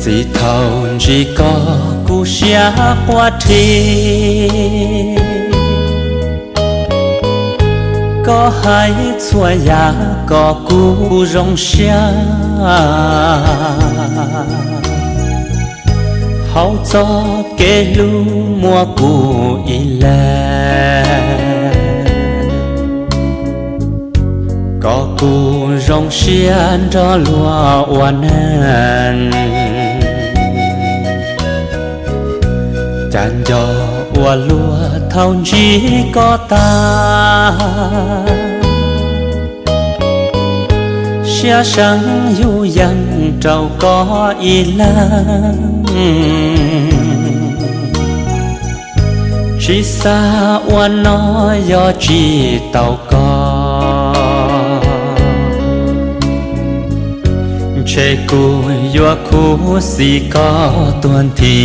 Txij thaum ntsib koj kuv siab quaj rhi, koj hais txhua yam kom kuv zoo siab. Hauv txoj kev hlub muaj kuv ib leeg, kom kuv zoo siab nrog luag ua neeg. Cas nco ua luaj thaum ntsib koj tag, siab seev yug yees rau koj ib leeg. Tsis xav ua no yog tsis tau koj, ntshe kuv yuav khuv xim koj tuag nthi.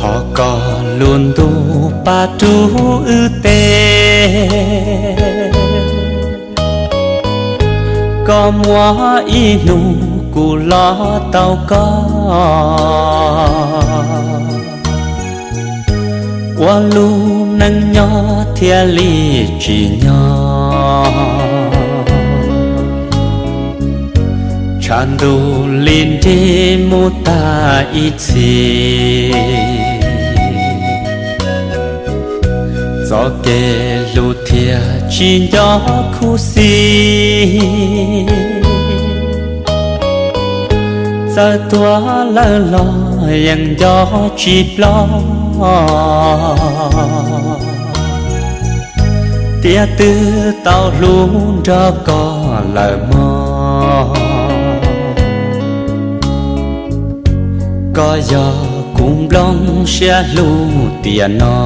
Thov koj lub ntuj pab rub wb teb, kom muaj ib hnub kuv los tau koj, ua lub neej nyob thiaj li tsim nyog, tshav ntuj li nrig mus tag ib txhis, txoj kev hlub thiaj tsis nco khuv xim. Txawm tuag lawm los yeej nco tsis ploj, tiam twg tau hlub nrog koj lawm mog. Koj yog kuv nplooj siab hlub tiam no.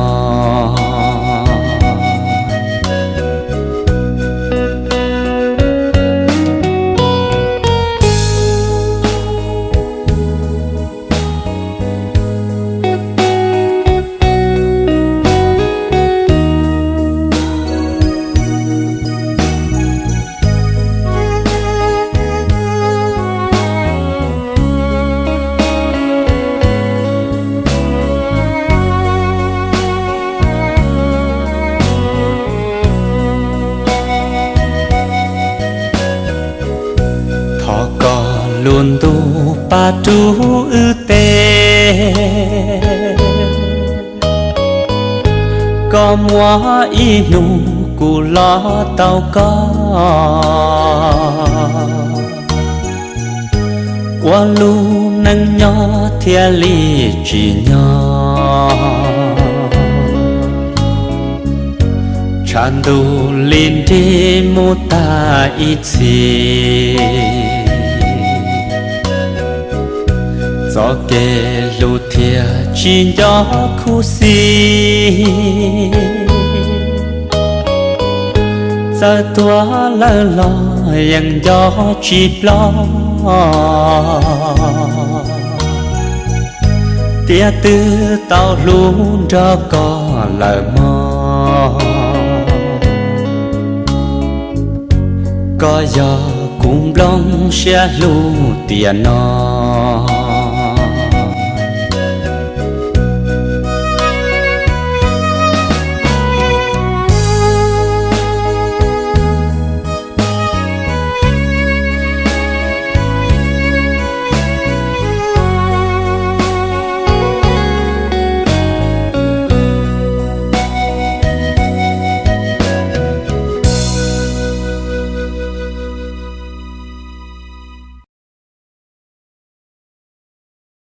Thov koj lub ntuj pab rub wb teb, kom muaj ib hnub kuv los tau koj, ua lub neej nyob thiaj li tsim nyog, tshav ntuj li nrig mus tag ib txhis, txoj kev hlub thiaj tsis nco khuv xim. Txawm tuag lawm los yeej nco tsis ploj, tiam twg tau hlub nrog koj lawm mog. Koj yog kuv nplooj siab hlub tiam no.